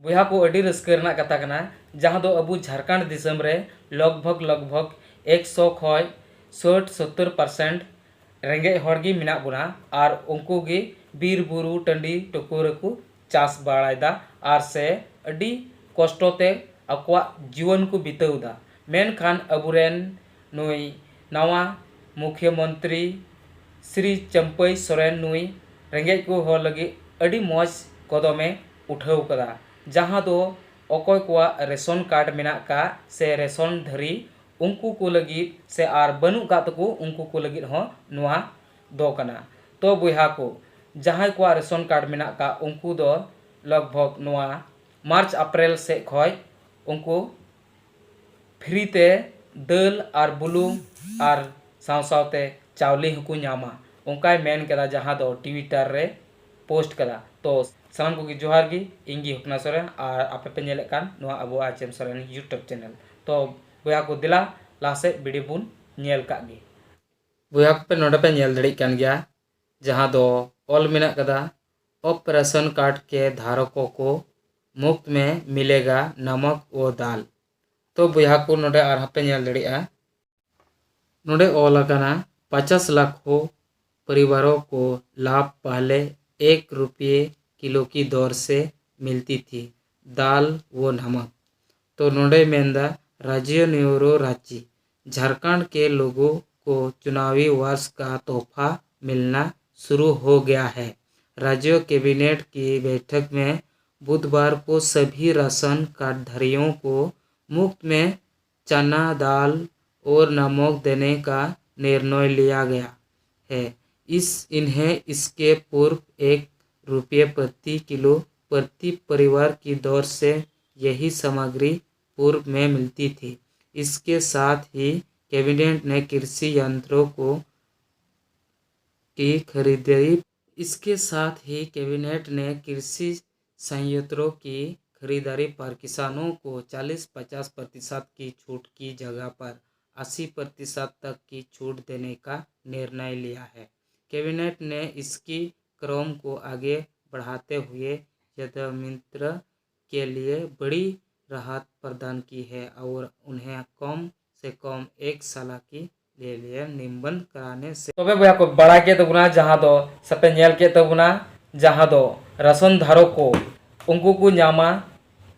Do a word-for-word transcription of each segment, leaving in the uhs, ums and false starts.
ᱵᱚᱭᱦᱟ ᱠᱚ, ᱟᱹᱰᱤ ᱨᱟᱹᱥᱠᱟᱹ ᱨᱮᱱᱟᱜ ᱠᱟᱛᱷᱟ ᱠᱟᱱᱟ, ᱡᱟᱦᱟᱸ ᱫᱚ ᱟᱵᱚ ᱡᱷᱟᱲᱠᱷᱚᱸᱰ ᱫᱤᱥᱚᱢ ᱨᱮ ᱞᱚᱜᱽ ᱵᱷᱚᱜᱽ ᱞᱚᱜᱽ ᱵᱷᱚᱜᱽ ᱮᱠᱥᱚ ᱠᱷᱚᱱ ᱥᱟᱴ ᱥᱚᱛᱛᱚᱨ percent ᱨᱮᱸᱜᱮᱡ ᱦᱚᱲ ᱜᱮ ᱢᱮᱱᱟᱜ ᱵᱚᱱᱟ᱾ ᱟᱨ ᱩᱱᱠᱩ ᱜᱮ ᱵᱤᱨ ᱵᱩᱨᱩ ᱴᱟᱺᱰᱤ ᱴᱩᱠᱩ ᱨᱮᱠᱚ ᱪᱟᱥ ᱵᱟᱲᱟᱭᱮᱫᱟ ᱟᱨ ᱥᱮ ᱟᱹᱰᱤ ᱠᱚᱥᱴᱚ ᱛᱮ ᱟᱠᱚᱣᱟᱜ ᱡᱤᱭᱚᱱ ᱠᱚ ᱵᱤᱛᱟᱹᱣ ᱮᱫᱟ᱾ ᱢᱮᱱᱠᱷᱟᱱ ᱟᱵᱚᱨᱮᱱ ᱱᱩᱭ ᱱᱟᱣᱟ ᱢᱩᱠᱷᱭᱚ ᱢᱚᱱᱛᱨᱤ ᱥᱨᱤ ᱪᱟᱹᱢᱯᱟᱹᱭ ᱥᱚᱨᱮᱱ ᱱᱩᱭ ᱨᱮᱸᱜᱮᱡ ᱠᱚ ᱦᱚᱲ ᱞᱟᱹᱜᱤᱫ ᱟᱹᱰᱤ ᱢᱚᱡᱽ ᱠᱚᱫᱚᱢᱮ ᱩᱴᱷᱟᱹᱣ ᱠᱟᱫᱟ, ᱡᱟᱦᱟᱸ ᱫᱚ ᱚᱠᱚᱭ ᱠᱚᱣᱟᱜ ᱨᱮᱥᱚᱱ ᱠᱟᱨᱰ ᱢᱮᱱᱟᱜ ᱟᱠᱟᱫ ᱥᱮ ᱨᱮᱥᱚᱱ ᱫᱷᱟᱹᱨᱤ, ᱩᱱᱠᱩ ᱠᱚ ᱞᱟᱹᱜᱤᱫ ᱥᱮ ᱟᱨ ᱵᱟᱹᱱᱩᱜ ᱟᱠᱟᱫ ᱛᱟᱠᱚ, ᱩᱱᱠᱩ ᱠᱚ ᱞᱟᱹᱜᱤᱫ ᱦᱚᱸ ᱱᱚᱣᱟ ᱫᱚ ᱠᱟᱱᱟ᱾ ᱛᱚ ᱵᱚᱭᱦᱟ ᱠᱚ, ᱡᱟᱦᱟᱸᱭ ᱠᱚᱣᱟᱜ ᱨᱮᱥᱚᱱ ᱠᱟᱨᱰ ᱢᱮᱱᱟᱜ ᱟᱠᱟᱫ, ᱩᱱᱠᱩ ᱫᱚ ᱞᱚᱜᱽ ᱵᱷᱚᱜᱽ ᱱᱚᱣᱟ ᱢᱟᱨᱪ ᱮᱯᱨᱤᱞ ᱥᱮᱫ ᱠᱷᱚᱱ ᱩᱱᱠᱩ ᱯᱷᱨᱤ ᱛᱮ ᱫᱟᱹᱞ ᱟᱨ ᱵᱩᱞᱩᱝ ᱟᱨ ᱥᱟᱶ ᱥᱟᱶᱛᱮ ᱪᱟᱣᱞᱮ ᱦᱚᱸᱠᱚ ᱧᱟᱢᱟ, ᱚᱱᱠᱟᱭ ᱢᱮᱱ ᱠᱮᱫᱟ, ᱡᱟᱦᱟᱸ ᱫᱚ ᱴᱩᱭᱤᱴᱟᱨ ᱨᱮ ᱯᱳᱥᱴ ᱠᱟᱫᱟ᱾ ᱛᱚ ᱥᱟᱱᱟᱢ ᱠᱚᱜᱮ ᱡᱚᱦᱟᱨ ᱜᱮ, ᱤᱧ ᱜᱮ ᱦᱚᱯᱱᱟ ᱥᱚᱨᱮᱱ ᱟᱨ ᱟᱯᱮ ᱯᱮ ᱧᱮᱞᱮᱫ ᱠᱟᱱ ᱱᱚᱣᱟ ᱟᱵᱚ I H M Soren YouTube channel. ᱛᱚ ᱵᱚᱭᱦᱟ ᱠᱚ, ᱫᱮᱞᱟ ᱞᱟᱦᱟ ᱥᱮᱫ ᱵᱷᱤᱰᱤᱭᱳ ᱵᱚᱱ ᱧᱮᱞ ᱠᱟᱜ ᱜᱮ᱾ ᱵᱚᱭᱦᱟ ᱠᱚᱯᱮ, ᱱᱚᱰᱮ ᱯᱮ ᱧᱮᱞ ᱫᱟᱲᱮᱭᱟᱜ ᱠᱟᱱ ᱜᱮᱭᱟ, ᱡᱟᱦᱟᱸ ᱫᱚ ᱚᱞ ᱢᱮᱱᱟᱜ ᱠᱟᱫᱟ, "अब राशन कार्ड के धारकों को मुफ्त में मिलेगा नमक व दाल।" ᱛᱚ ᱵᱚᱭᱦᱟ ᱠᱚ, ᱱᱚᱰᱮ ᱟᱨᱦᱚᱸ ᱯᱮ ᱧᱮᱞ ᱫᱟᱲᱮᱭᱟᱜᱼᱟ, ᱱᱚᱰᱮ ᱚᱞ ᱟᱠᱟᱱᱟ, "पचास लाखों परिवारों को लाभ पहले एक रुपये किलो की दर से मिलती थी, दाल व नमक।" ᱛᱚ ᱱᱚᱰᱮ ᱢᱮᱱᱫᱟ, "राज्य न्यूरो राज्य झारखंड के लोगों को चुनावी वर्ष का तोहफा मिलना शुरू हो गया है।" राज्य कैबिनेट की बैठक में बुधवार को सभी राशन कार्डधारियों को मुफ्त में चना, दाल और नमक देने का निर्णय लिया गया है। इस इन्हें इसके पूर्व एक रुपये प्रति किलो प्रति परिवार की दर से यही सामग्री पूर्व में मिलती थी। इसके साथ ही कैबिनेट ने कृषि यंत्रों को की खरीदारी इसके साथ ही कैबिनेट ने कृषि संयंत्रों की खरीदारी पर किसानों को चालीस पचास प्रतिशत की छूट की जगह पर अस्सी प्रतिशत तक की छूट देने का निर्णय लिया है। कैबिनेट ने इसकी क्रम को आगे बढ़ाते हुए यदमित्र के लिए बड़ी राहत प्रदान की है और उन्हें कम से कम एक साल की ले लिए निबंध कराने से। ᱛᱚᱵᱮ ᱵᱚᱭᱦᱟ ᱠᱚ, ᱵᱟᱲᱟᱭ ᱠᱮᱫ ᱛᱟᱵᱚᱱᱟ ᱡᱟᱦᱟᱸ ᱫᱚ, ᱥᱮᱯᱮ ᱧᱮᱞ ᱠᱮᱫ ᱛᱟᱵᱚᱱᱟ ᱡᱟᱦᱟᱸ ᱫᱚ ᱨᱟᱥᱚᱱ ᱫᱷᱟᱨᱚᱠ ᱠᱚ, ᱩᱱᱠᱩ ᱠᱚ ᱧᱟᱢᱟ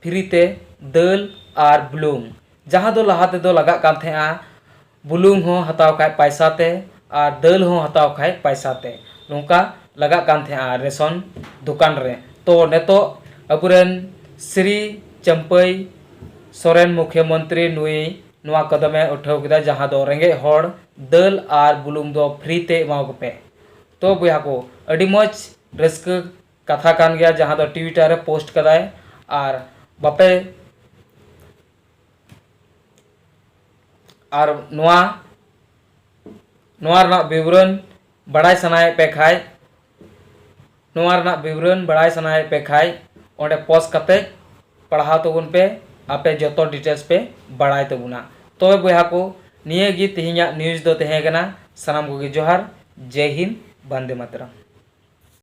ᱯᱷᱨᱤ ᱛᱮ ᱫᱟᱹᱞ ᱟᱨ ᱵᱩᱞᱩᱝ, ᱡᱟᱦᱟᱸ ᱫᱚ ᱞᱟᱦᱟ ᱛᱮᱫᱚ ᱞᱟᱜᱟᱜ ᱠᱟᱱ ᱛᱟᱦᱮᱸᱜᱼᱟ ᱵᱩᱞᱩᱝ ᱦᱚᱸ ᱦᱟᱛᱟᱣ ᱠᱷᱟᱡ ᱯᱟᱭᱥᱟ ᱛᱮ ᱟᱨ ᱫᱟᱹᱞ ᱦᱚᱸ ᱦᱟᱛᱟᱣ ᱠᱷᱟᱡ ᱯᱟᱭᱥᱟ ᱛᱮ, ᱱᱚᱝᱠᱟ ᱞᱟᱜᱟᱜ ᱠᱟᱱ ᱛᱟᱦᱮᱸᱜᱼᱟ ᱨᱮᱥᱚᱱ ᱫᱚᱠᱟᱱ ᱨᱮ᱾ ᱛᱚ ᱱᱤᱛᱚᱜ ᱟᱵᱚᱨᱮᱱ ᱥᱨᱤ ᱪᱟᱹᱢᱯᱟᱹᱭ ᱥᱚᱨᱮᱱ ᱢᱩᱠᱷᱭᱟᱹ ᱢᱚᱱᱛᱨᱤ ᱱᱩᱭ ᱱᱚᱣᱟ ᱠᱚᱫᱚᱢᱮ ᱩᱴᱷᱟᱹᱣ ᱠᱮᱫᱟ, ᱡᱟᱦᱟᱸ ᱫᱚ ᱨᱮᱸᱜᱮᱡ ᱦᱚᱲ ᱫᱟᱹᱞ ᱟᱨ ᱵᱩᱞᱩᱝ ᱫᱚ ᱯᱷᱨᱤ ᱛᱮ ᱮᱢᱟ ᱠᱚᱯᱮ᱾ ᱛᱚ ᱵᱚᱭᱦᱟ ᱠᱚ, ᱟᱹᱰᱤ ᱢᱚᱡᱽ ᱨᱟᱹᱥᱠᱟᱹ ᱠᱟᱛᱷᱟ ᱠᱟᱱ ᱜᱮᱭᱟ, ᱡᱟᱦᱟᱸ ᱫᱚ ᱴᱩᱭᱤᱴᱟᱨ ᱨᱮ ᱯᱳᱥᱴ ᱠᱟᱫᱟᱭ᱾ ᱟᱨ ᱵᱟᱯᱮ, ᱟᱨ ᱱᱚᱣᱟ, ᱱᱚᱣᱟ ᱨᱮᱱᱟᱜ ᱵᱤᱵᱚᱨᱚᱱ ᱵᱟᱲᱟᱭ ᱥᱟᱱᱟᱭᱮᱫ ᱯᱮ ᱠᱷᱟᱡ, ᱱᱚᱣᱟ ᱨᱮᱱᱟᱜ ᱵᱤᱵᱚᱨᱚᱱ ᱵᱟᱲᱟᱭ ᱥᱟᱱᱟᱭᱮᱫ ᱯᱮ ᱠᱷᱟᱡ, ᱚᱸᱰᱮ ᱯᱚᱡᱽ ᱠᱟᱛᱮ ᱯᱟᱲᱦᱟᱣ ᱛᱟᱵᱚᱱ ᱯᱮ, ᱟᱯᱮ ᱡᱚᱛᱚ ᱰᱤᱴᱮᱞᱥ ᱯᱮ ᱵᱟᱲᱟᱭ ᱛᱟᱵᱚᱱᱟ᱾ ᱛᱚᱵᱮ ᱵᱚᱭᱦᱟ ᱠᱚ, ᱱᱤᱭᱟᱹ ᱜᱮ ᱛᱮᱦᱮᱧᱟᱜ ᱱᱤᱭᱩᱡᱽ ᱫᱚ ᱛᱟᱦᱮᱸ ᱠᱟᱱᱟ᱾ ᱥᱟᱱᱟᱢ ᱠᱚᱜᱮ ᱡᱚᱦᱟᱨ, ᱡᱟᱭ ᱦᱤᱱᱫ, ᱵᱚᱱᱫᱮ ᱢᱟᱛᱨᱚᱢ᱾